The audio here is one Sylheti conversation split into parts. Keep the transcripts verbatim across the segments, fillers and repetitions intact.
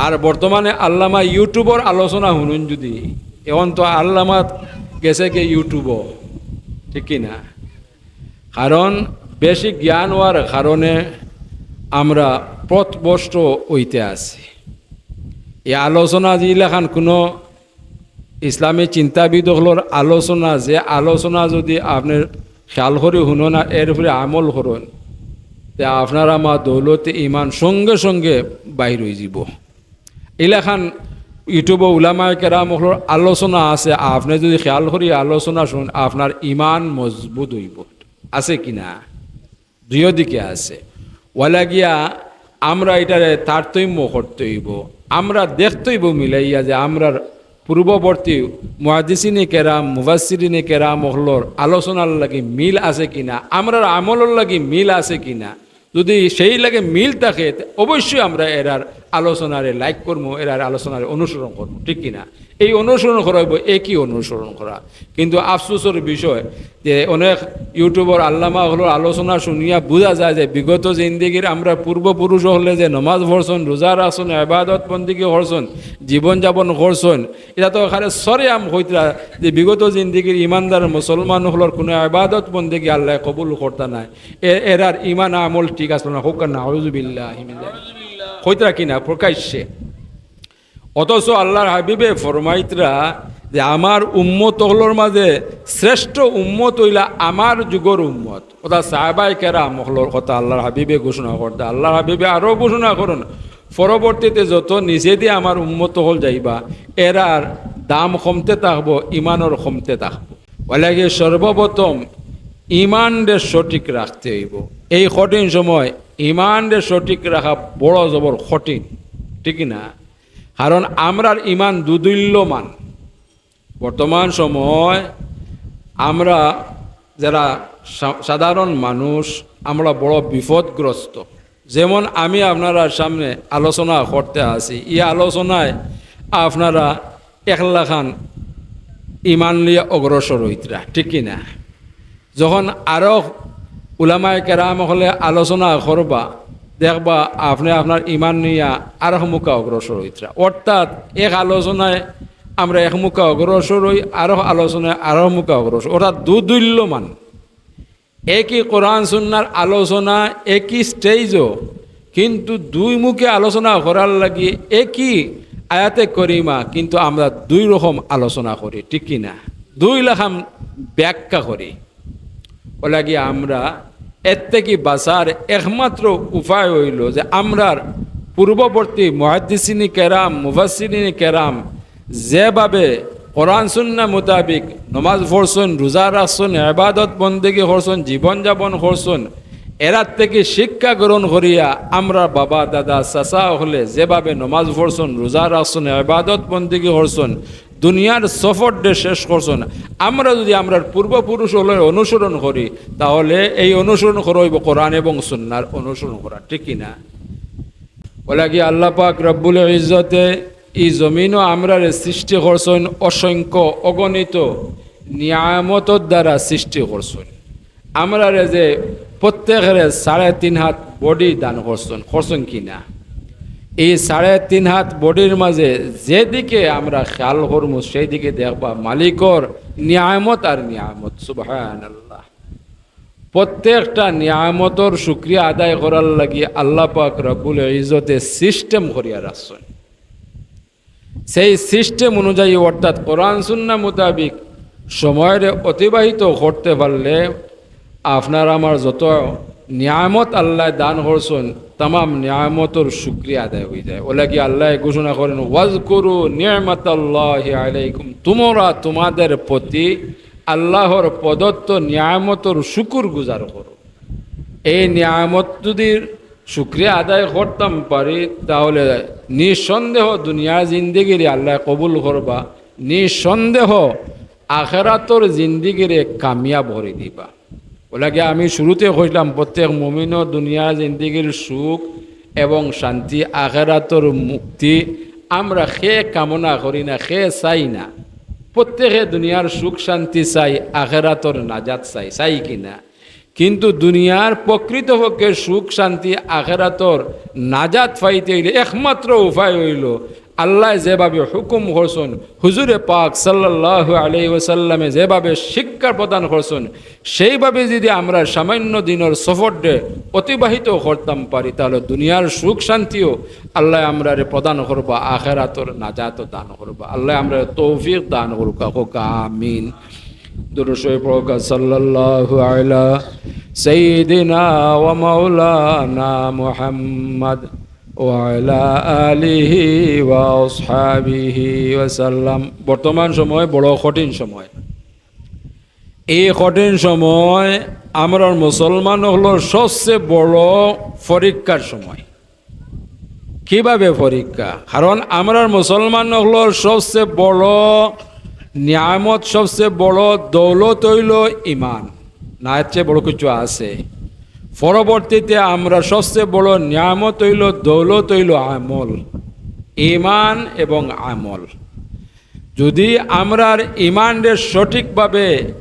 আর বর্তমানে আল্লামা YouTubeর আলোচনা হুনইন যুদি, এখন তো আল্লামা গেছেগি YouTubeও, ঠিক কি না? কারণ বেশি জ্ঞান অওয়ার কারণে আমরা পথভ্রষ্ট অইতে আছি। এই আলোচনা যে ইলাখান কুনু ইসলামী চিন্তাবিদ অকলর আলোচনা, যে আলোচনা যুদি আপনে খেয়াল করি হুনইন আর এরপরে আমল করইন, তে আপনার আমার দৌলতে ইমান সঙ্গে সঙ্গে বাইর অইযিবো। ইলাখান YouTubeও উলামায়ে কেরাম অকলর আলোচনা আছে, আপনে যুদি খেয়াল করি আলোচনা হুনইন, আপনার ইমান মজবুত অইবো। আছে কি না? দুইও দিকে আছে। অলাগিয়া আমরা ইটারে তারতম্য করতে অইবো, আমরা দেখতে অইবো মিলাইয়া যে আমরার পূর্ববর্তী মুহাদ্দিসিনে কেরাম, মুফাসসিরিনে কেরাম অকলর আলোচনার লাগি মিল আছে কি না, আমরার আমলর লাগি মিল আছে কি না। যুদি সেই লাগি মিল থাকে, তে অবশ্যই আমরা এরার আলোচনারে like করমু, এরার আলোচনারে অনুসরণ করমু, ঠিক কি না? এই অনুসরণ করা অইবো, একই অনুসরণ করা। কিন্তু আফসোসর বিষয় যে অনেক YouTubeর আল্লামা অকলর আলোচনা হুনিয়া বুঝা যায় যে বিগত জিন্দেগির আমরার পূর্বপুরুষ অকলে যে নমাজ পড়ছইন, রোজা রাখছইন, ইবাদত বন্দেগি করছইন, জীবনযাপন করছইন, ইটা তো একেবারে সরেআম কইতরা যে বিগত জিন্দেগির ইমানদার মুসলমান অকলর কুনু ইবাদত বন্দেগি আল্লায় কবুল করতা নায়, এ-, এরার ইমান আমল ঠিক আছলো না, কউক্কা নাউজুবিল্লাহি মিন যালিক। কইতরা কি না প্রকাশ্যে? অথচ আল্লার হাবিবে ফরমাইতরা যে আমার উম্মত অকলর মাঝে শ্রেষ্ঠ উম্মত অইলা আমার যুগর উম্মত। অর্থাৎ সাহাবায়ে কেরাম অকলর কথা আল্লার হাবিবে ঘোষণা করতা। আল্লার হাবিবে আরো ঘোষণা করইন, পরবর্তীতে যত নিচেদি আমার উম্মত অকল যাইবা, এরার দাম কমতে থাকবো, ইমানর কমতে থাকবো। অলাগি সর্বপ্রথম ইমানরে সঠিক রাখতে অইবো। এই কঠিন সময় ইমানরে সঠিক রাখা বড় জবর কঠিন, ঠিক কি না? কারণ আমরার ইমান দুদুল্যমান। বর্তমান সময় আমরা যারা সা-, সাধারণ মানুষ, আমরা বড় বিপদগ্রস্ত। যেমন আমি আপনারার সামনে আলোচনা করতে আছি, ই আলোচনায় আপনারা একলাখান ইমান লইয়া অগ্রসর অইতরা, ঠিক কি না? যখন আরো উলামায়ে কেরাম অকলে আলোচনা করবা, দেখবা আপনে আপনার ইমান নিয়া আরো মুখা অগ্রসর অইতরা। অর্থাৎ এক আলোচনায় আমরা এক মুখা অগ্রসর অই, আরো আলোচনায় আরো মুখা অগ্রসর, অর্থাৎ দুদুল্যমান। একই কোরআন সুন্নার আলোচনা, একই stage-ও, কিন্তু দুই মুখে আলোচনা করার লাগি একই আয়াতে করিমা, কিন্তু আমরা দুই রকম আলোচনা করি, ঠিক কি না? দুই লাখান ব্যাখ্যা করি। অলাগি আমরা এর থাকি বাঁচার একমাত্র উপায় অইলো যে আমরার পূর্ববর্তী মুহাদ্দিসিনে কেরাম, মুফাসসিরিনে কেরাম যেভাবে কোরআন সুন্নাহ মোতাবিক নমাজ পড়ছইন, রোজা রাখছইন, ইবাদত বন্দেগি করছইন, জীবনযাপন করছইন, এরার থাকি শিক্ষা গ্রহণ করিয়া আমরার বাবা, দাদা, চাচা অকলে যেভাবে নমাজ পড়ছইন, রোজা রাখছইন, ইবাদত বন্দেগি করছইন, দুনিয়ার সফররে শেষ করছইন, আমরা যুদি আমরার পূর্বপুরুষ অকলর অনুসরণ করি, তাহলে এই অনুসরণ করা অইবো কোরআন এবং সুন্নার অনুসরণ করা, ঠিক কি না? অলাগি আল্লাহ পাক রব্বুল ইজ্জতে ই জমিনো আমরারে সৃষ্টি করছইন অসংখ্য অগণিত নিয়ামতর দ্বারা সৃষ্টি করছইন। আমরারে যে প্রত্যেকরে সাড়ে তিন হাত body দান করছইন, করছইন কি না? এই সাড়ে তিন হাত bodyর মাঝে যেদিকে আমরা খেয়াল করমু, সেই দিকে দেখবা মালিকর নিয়ামত আর নিয়ামত। সুবহানাল্লাহ। প্রত্যেকটা নিয়ামতর শুকরিয়া আদায় করার লাগি আল্লাহ পাক রব্বুল ইজ্জতে system করিয়া রাখছইন। সেই system অনুযায়ী, অর্থাৎ কোরআন সুন্নাহ মোতাবিক সময়রে অতিবাহিত করতে পারলে আপনার আমার যত নিয়ামত আল্লায় দান করছইন, তামাম নিয়ামতর শুকরিয়া আদায় অইযায়। অলাগি আল্লায় ঘোষণা করইন, "ওয়াজকুরু নি'মাতাল্লাহি আলাইকুম", তুমরা তুমাদের প্রতি আল্লাহর প্রদত্ত নিয়ামতর শুকুর গুজার করো। এই নিয়ামত যুদি শুকরিয়া আদায় করতাম পারি, তাহলে নিঃসন্দেহ দুনিয়ার জিন্দেগিরে আল্লায় কবুল করবা, নিঃসন্দেহ আখেরাতর জিন্দেগিরে কামিয়াব করি দিবা। অলাগি আমি শুরুতে কইছলাম, প্রত্যেক মুমিনর দুনিয়ার জিন্দেগির সুখ এবং শান্তি, আখেরাতর মুক্তি আমরা কে কামনা করি না, কে চাই না। প্রত্যেকে দুনিয়ার সুখ শান্তি চাই, আখেরাতর নাজাত চাই, চাই কি না? কিন্তু দুনিয়ার প্রকৃতপক্ষে সুখ শান্তি আখেরাতর নাজাত পাইতে অইলে একমাত্র উপায় অইলো আল্লায় যেভাবে হুকুম করছইন, হুজুরে পাক সাল্লাল্লাহু আলাইহি ওয়াসাল্লামে যেভাবে শিক্ষা প্রদান করছইন, সেইভাবে যদি আমরা সামান্য দিনর সফররে অতিবাহিত করতাম পারি, তাহলে দুনিয়ার সুখ শান্তিও আল্লায় আমরারে প্রদান করবা, আখেরাতর নাজাতও দান করবা। আল্লায় আমরারে তৌফিক দান করুক, কউক্কা আমিন। দুরূদ শরীফ পড়ুক্কা, সাল্লাল্লাহু আলা সাইয়্যিদিনা ওয়া মাওলানা মুহাম্মদ ওয়া আলা আলিহি ওয়া আসহাবিহি ওয়া সাল্লাম। বর্তমান সময় বড় কঠিন সময়। এই কঠিন সময় আমরার মুসলমান অকলর সবচেয়ে বড় পরীক্ষার সময়। কিভাবে পরীক্ষা? কারণ আমরার মুসলমান অকলর সবচেয়ে বড় নিয়ামত, সবচেয়ে বড় দৌলত অইলো ইমান। না, এর চেয়ে বড় কিছু আছে? পরবর্তীতে আমরার সবচেয়ে বড় নিয়ামত অইলো, দৌলত অইলো আমল, ইমান এবং আমল। যদি আমরার ইমানরে সঠিকভাবে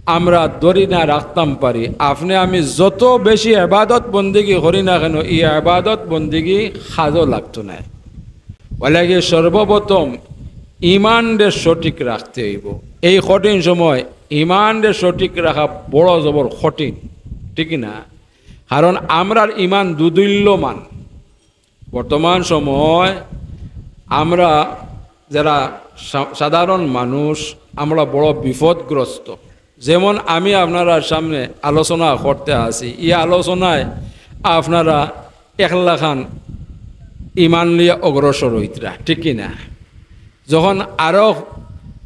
আমরা ধরি না রাখতাম পারি, আপনে আমি যত বেশি ইবাদত বন্দেগি করি না কেন, ই ইবাদত বন্দেগি কাজও লাগতো নায়। অউলাগি সর্বপ্রথম ইমানরে সঠিক রাখতে অইবো। এই কঠিন সময় ইমানরে সঠিক রাখা বড় জবর কঠিন, ঠিক না? কারণ আমরার ইমান দুদুল্যমান। বর্তমান সময় আমরা যারা সা-, সাধারণ মানুষ, আমরা বড় বিপদগ্রস্ত। যেমন আমি আপনারার সামনে আলোচনা করতে আছি, ই আলোচনায় আপনারা একলাখান ইমান লইয়া অগ্রসর অইতরা, ঠিক কি না? যখন আরো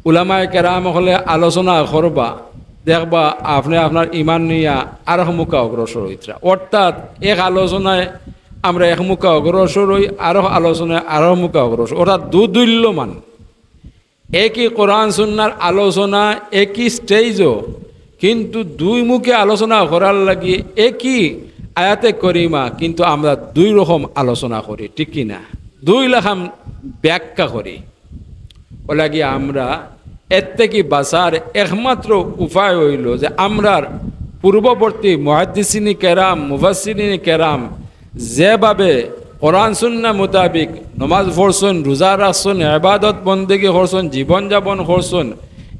উলামায়ে কেরাম অকলে আলোচনা করবা, দেখবা আপনে আপনার ইমান নিয়া আরো মুখা অগ্রসর অইতরা। অর্থাৎ এক আলোচনায় আমরা এক মুখা অগ্রসর অই, আরো আলোচনায় আরো মুখা অগ্রসর, অর্থাৎ দুদুল্যমান। একই কোরআন সুন্নার আলোচনা একই স্টেজও, কিন্তু দুই মুখে আলোচনা করার লাগি একই আয়াতে করিমা, কিন্তু আমরা দুই রকম আলোচনা করি, ঠিক কি না? দুই লাখান ব্যাখ্যা করি। অউলাগি আমরা এর থাকি বাঁচার একমাত্র উপায় অইলো যে আমরার পূর্ববর্তী মুহাদ্দিসিনে কেরাম, মুফাসসিরিনে কেরাম যেভাবে কোরআন সুন্নাহ মোতাবিক নমাজ পড়ছইন, রোজা রাখছইন, ইবাদত বন্দেগি করছইন, জীবন যাপন করছইন,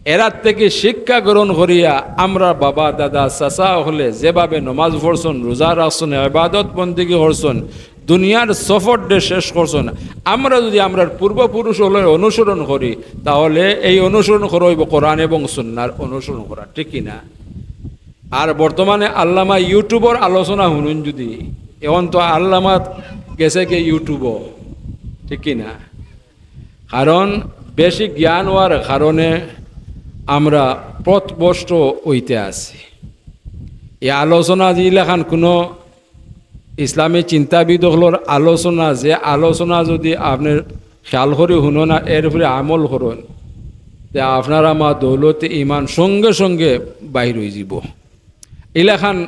এরার থাকি শিক্ষা গ্রহণ করিয়া আমরার বাবা, দাদা, চাচা অকলে যেভাবে নমাজ পড়ছইন, রোজা রাখছইন, ইবাদত বন্দেগি করছইন, দুনিয়ার সফররে শেষ করছইন, আমরা যদি আমরার পূর্বপুরুষ অকলর অনুসরণ করি, তাহলে এই অনুসরণ করা অইবো কোরআন এবং সুন্নার অনুসরণ করা, ঠিক কি না? আর বর্তমানে আল্লামা YouTubeর আলোচনা হুনইন যদি, এখন তো আল্লামা গেছেগি YouTubeও, ঠিক কি না? কারণ বেশি জ্ঞান অওয়ার কারণে আমরা পথভ্রষ্ট অইতে আছি। ই আলোচনা যে ইলাখান কুনু ইসলামী চিন্তাবিদ অকলর আলোচনা, যে আলোচনা যদি আপনে খেয়াল করি হুনইন আর এর উপরে আমল করইন, তে আপনার আমার দৌলতে ইমান সঙ্গে সঙ্গে বাইর অইযিবো। ইলাখান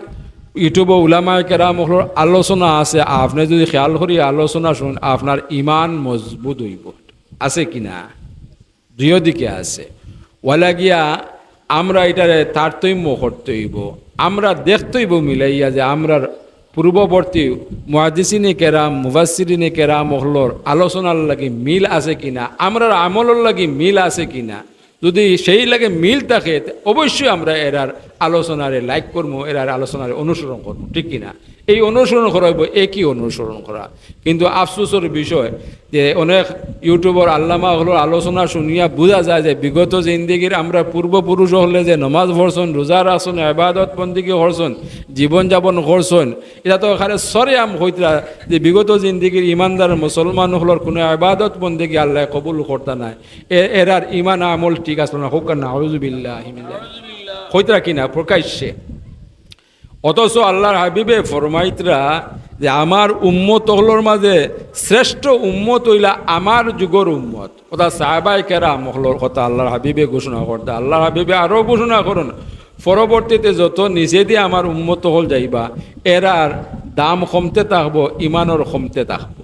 YouTubeও উলামায়ে কেরাম অকলর আলোচনা আছে, আপনে যদি খেয়াল করি আলোচনা হুনইন, আপনার ইমান মজবুত অইবো। আছে কি না? দুইও দিকে আছে। অউলাগিয়া আমরা ইটারে তারতম্য করতে অইবো, আমরা দেখতে অইবো মিলাইয়া যে আমরার পূর্ববর্তী মুহাদ্দিসিনে কেরাম, মুফাসসিরিনে কেরাম অকলর আলোচনার লাগি মিল আছে কি না, আমরার আমলর লাগি মিল আছে কি না। যদি সেই লাগি মিল থাকে, তে অবশ্যই আমরা এরার আলোচনারে like করমু, এরার আলোচনারে অনুসরণ করমু, ঠিক কি না? এই অনুসরণ করা অইবো, একই অনুসরণ করা। কিন্তু আফসোসর বিষয় যে অনেক YouTubeর আল্লামা অকলর আলোচনা হুনিয়া বুঝা যায় যে বিগত জিন্দেগির আমরার পূর্বপুরুষ অকলে যে নমাজ পড়ছইন, রোজা রাখছইন, ইবাদত বন্দেগি করছইন, জীবন যাপন করছইন, ইটা তো একেবারে সরেআম কইতরা যে বিগত জিন্দেগির ইমানদার মুসলমান অকলর কুনু ইবাদত বন্দেগি আল্লায় কবুল করতা নায়, এ-, এরার ইমান আমল ঠিক আছলো না, কউক্কা নাউজুবিল্লাহি মিন যালিক। কইতরা কি না প্রকাশ্যে? অথচ আল্লার হাবিবে ফরমাইতরা যে আমার উম্মত অকলর মাঝে শ্রেষ্ঠ উম্মত অইলা আমার যুগর উম্মত। অর্থাৎ সাহাবায়ে কেরাম অকলর কথা আল্লার হাবিবে ঘোষণা করতা। আল্লার হাবিবে আরো ঘোষণা করইন, পরবর্তীতে যত নিচেদি আমার উম্মত অকল যাইবা, এরার দাম কমতে থাকবো, ইমানর কমতে থাকবো।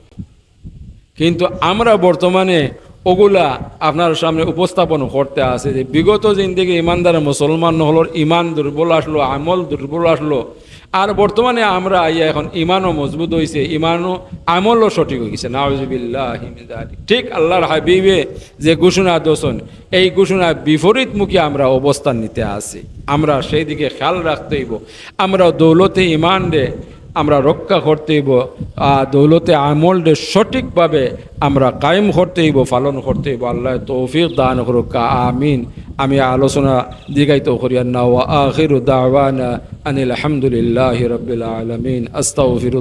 কিন্তু আমরা বর্তমানে অগুলা আপনার সামনে উপস্থাপন করতে আছি যে বিগত জিন্দেগির ইমানদার মুসলমান অকলর ইমান দুর্বল আছলো, আমল দুর্বল আছলো, আর বর্তমানে আমরা আইয়া এখন ইমানও মজবুত হইছে, ইমানও, আমলও সঠিক হয়ে গেছে। নাউজুবিল্লাহি মিন যালিক। ঠিক আল্লাহর হাবিবে যে ঘোষণা দিয়েছেন, এই ঘোষণার বিপরীতমুখী আমরা অবস্থান নিতে আছি। আমরা সেই দিকে খেয়াল রাখতে হইব। আমরা দৌলতে ইমান রে আমরা রক্ষা করতে হইব, আহ, দৌলতে আমল রে সঠিকভাবে আমরা কায়েম করতে হইব, পালন করতে হইব। আল্লাহ তৌফিক দান করুক, আমিন। আমি আলোচনা দীর্ঘায়িত করিয়ার না। ওয়া আখিরু দাওয়ানা আনিল হামদুলিল্লাহি রাব্বিল আলামিন। আস্তাগফিরুল্লাহ।